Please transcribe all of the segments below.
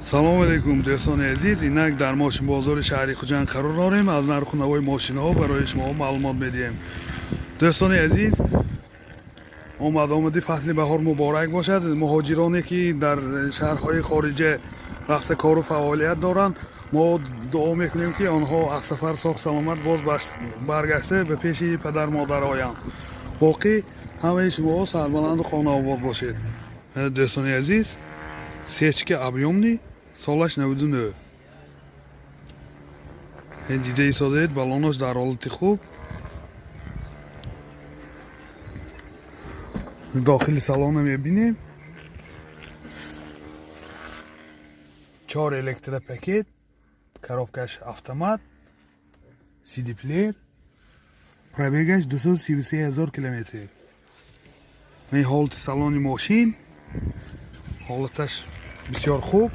Салому алейкум, дӯстони азиз. Инак дар мошинбозори шаҳри Хуҷанд қарор дорем. Аз нарху навои мошинҳо барои шумо маълумот медиҳем. Дӯстони азиз, омад-омади фасли баҳор муборак бошад. Муҳоҷироне, ки дар шаҳрҳои хориҷа рафта кору фаъолият доранд, мо дуо мекунем, ки онҳо аз сафар соғ саломат боз баргашта ба пеши падар модар оянд. Боқӣ ҳамаи шумоҳо сарбаланду хонаобод бошед. Дӯстони азиз, сечка объёмный, солаш 99, дида истодед, баллонош дар ҳолати хуб. Дохили салона мебинем: чор электропакет, коробкаш автомат, CD плеер, пробегаш 233 000 километр. Ин ҳолати салони мошин, ҳолаташ бисёр хуб.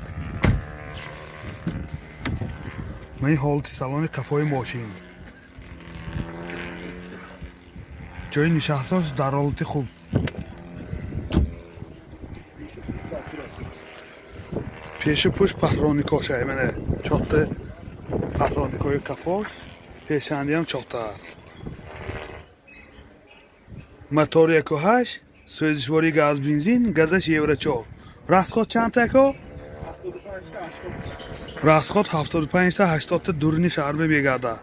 Ин ҳолати салони қафои мошин, ҷои нишастҳош дар ҳолати хуб. Пешу пушт патроникошай, мана чорта патроникои қафош, пешандиам чорта аст. Мотор 1,8, сӯзишворӣ газ бензин, газаш евро 4. Расход чанд тако? Расход 75 та 80 та дуруни шаҳр мегардад.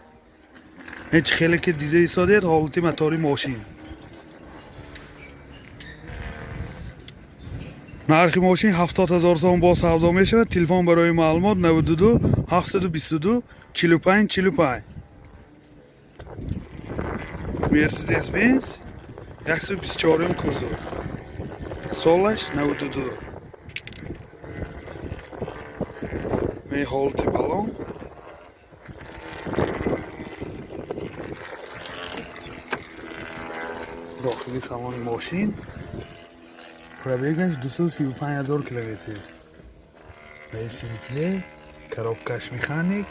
Ҳеҷ хеле ки дида истодед, ҳолати мотори мошин. Нархи мошин 70 000 сом, боз савдо мешавад. Телефон барои маълумот: 92 722 45 45. Мерседес Бенз 124 кузов, солаш 92. Ин ҳолати баллон. Дохили салони мошин, пробегаш 235 000 километр. CD плеер, коробкаш механик,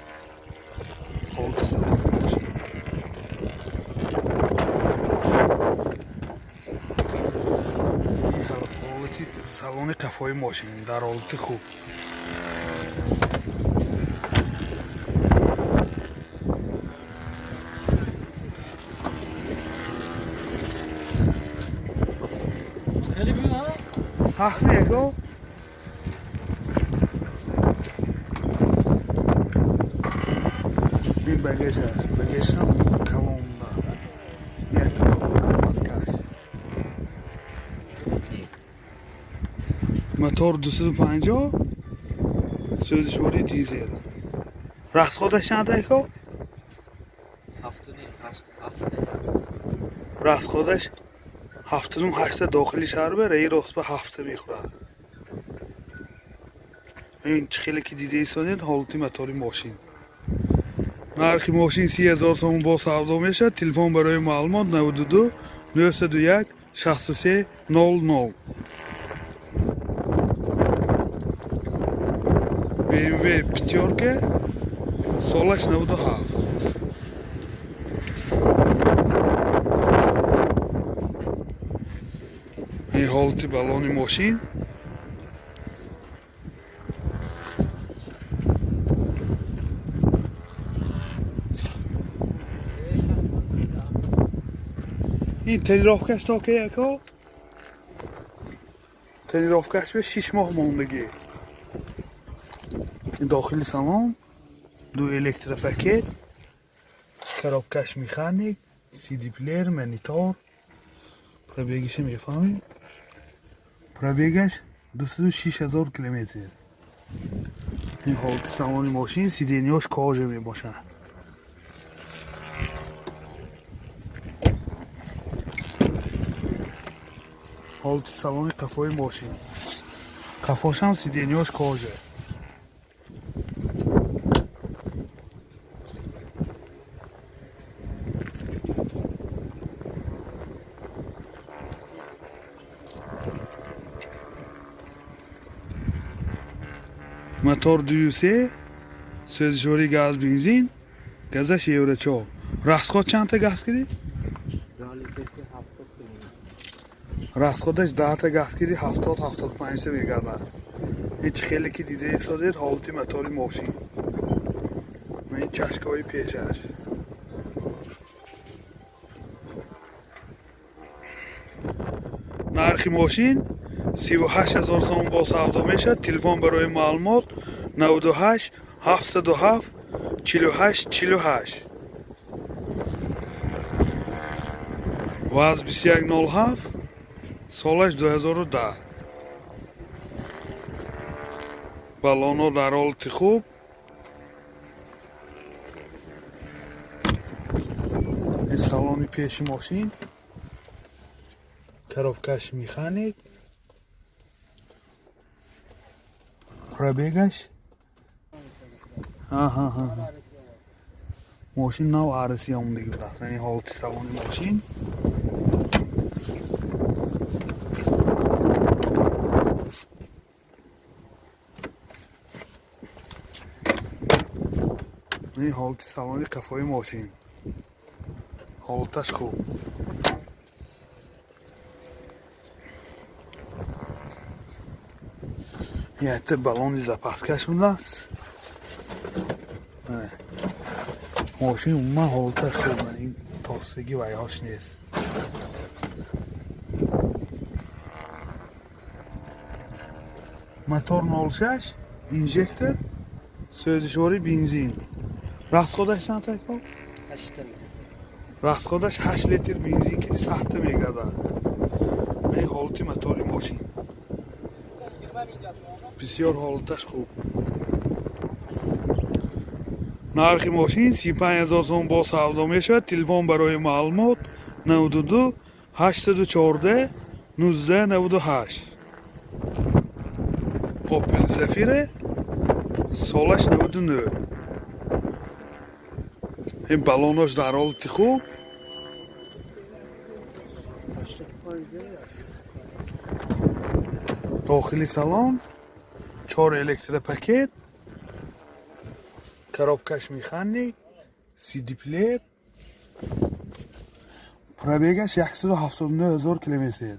ҳолати салони мошин. Ин ҳолати салони қафои мошин дар ҳолати хуб. Хеле бин, ҳа? Сахт его. Ин багажаш, багажам калонда. Як запаскаш. Мотор 250, сӯзишворӣ дизел. Расходаш чанд ако? Ҳафту ним, ҳашт, ҳафта аст. Расходаш ҳафтуним, ҳашта дохили шаҳр, ба раи рост ба ҳафта мехӯрад. Ин чӣ хеле ки дида истодед, ҳолати мотори мошин. Нархи мошин 30 000 сомон, боз савдо мешавад. Телефон барои маълумот: 92 901 63 00. BMW пятёрка, солаш 97. Ин ҳолати баллони мошин. Ин тонировкаш то ки яко? Тонировкаш ба 6 моҳ мондагӣ. Ин дохили салон, ду электропакет, коробкаш механик, CD плеер, монитор. Пробегиша мефаҳмем. Пробегаш 206 000 километр. Ин ҳолати салони мошин, сиденьяш кожа мебошад. Ҳолати салони қафои мошин. Қафошам сиденьяш кожа. Мотор 2,3, сӯзишворӣ газ бензин, газаш евро 4. Расход чандта газ кидӣ? Реалитети 70 километр. Расходаш 10 та газ кидӣ, 70, 75 та мегардад. Ҳеҷ хеле ки дида истодед, ҳолати мотори мошин. Ин чашкаҳои пешаш. Нархи мошин 38 000 сомон бо савдо мешавад. Телефон барои маълумот 98 707 48 48. ВАЗ 2107, солаш 2010. Баллонҳо дар ҳолати хуб. Ин салони пеши мошин. Коробкаш механик. Пробегаш. Аҳа. Мошин нав арӯсӣ омадагӣ будааст. Ин ҳолати салони мошин. Ин ҳолати салони қафои мошин. Ҳолаташ хуб. Якта баллони запаскаш будааст. Мошин умуман ҳолаташ хуб, ин тостагӣ вайҳош нест. Мотор 06, инжектор, сӯзишвори бензин. Расходаш чанд та? 8. Расходаш 8 литр бензин ки сахта мегардад. Ин ҳолати мотори мошин. Бисёр ҳолаташ хуб. Нархи мошин 35 000 сом бо савдо мешавад. Телефон барои маълумот 92 814 1998. Opel Zafira, солаш 99. Ин баллонош дар ҳолати хуб. Дохили салон чор электропакет, коробкаш механик, CD плеер, пробегаш 179 000 километр.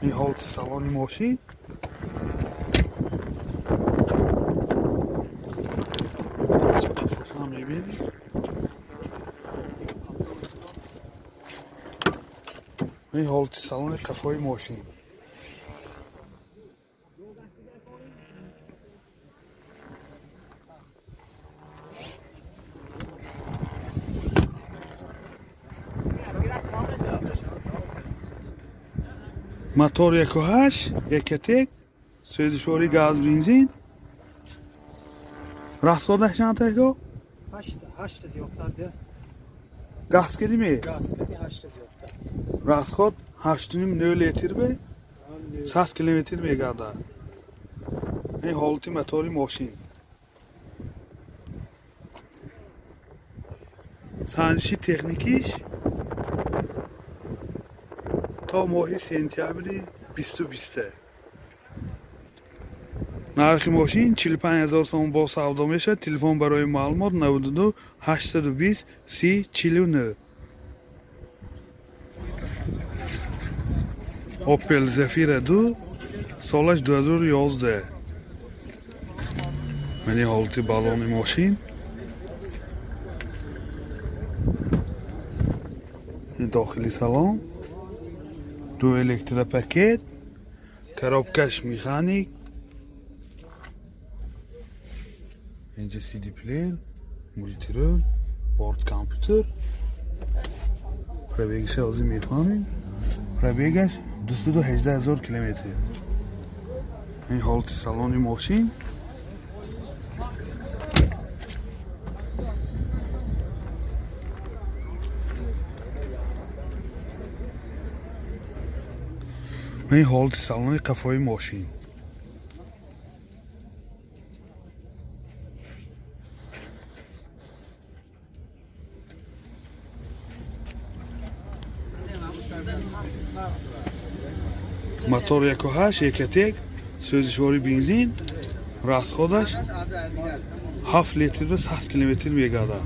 Ин ҳолати салони мошин. Қафошам мебинед. Ин ҳолати салони қафои мошин. Мотор 1.8, Ecotec, сӯзишворӣ газ бензин. Расходаш чанд та? 8 зиёдтар де. Газ кардиме? Газ кади 8 зиёдтар. Расход 8,5 литр бе 100 километр мегардад. Ин ҳолати мотори мошин. Санҷиши техникиш то моҳи сентябри 2020. Нархи мошин 45 000 сомон бо савдо мешавад. Телефон барои маълумот 92 820 30 49. Opel Zafira 2, солаш 2011. Мани ҳолати баллони мошин. Дохили салон ду электропакет, коробкаш механик, инҷа CD плеер, мультирул, борт компютер. Пробегаша ҳозир мефаҳмем. Пробегаш 218 000 километр. Ин ҳолати салони мошин. Ин ҳолати салони қафои мошин. Мотор 1.8, Ecotec, сӯзишвори бензин, расходаш 7 литр ба 100 километр мегардад.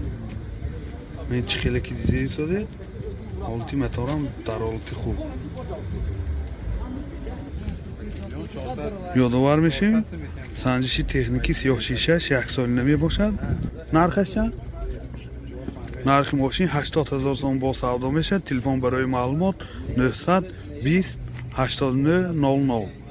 Ин чӣ хеле ки дида истодед, ҳолати моторам дар ҳолати хуб. Ёдовар мешем, санҷиши техникӣ, сиёҳшишаш, яксолина мебошад. Нархаш чанд? Нархи мошин 80 ҳазор сом, бо савдо мешавад. Телефон барои маълумот: 920 89 00.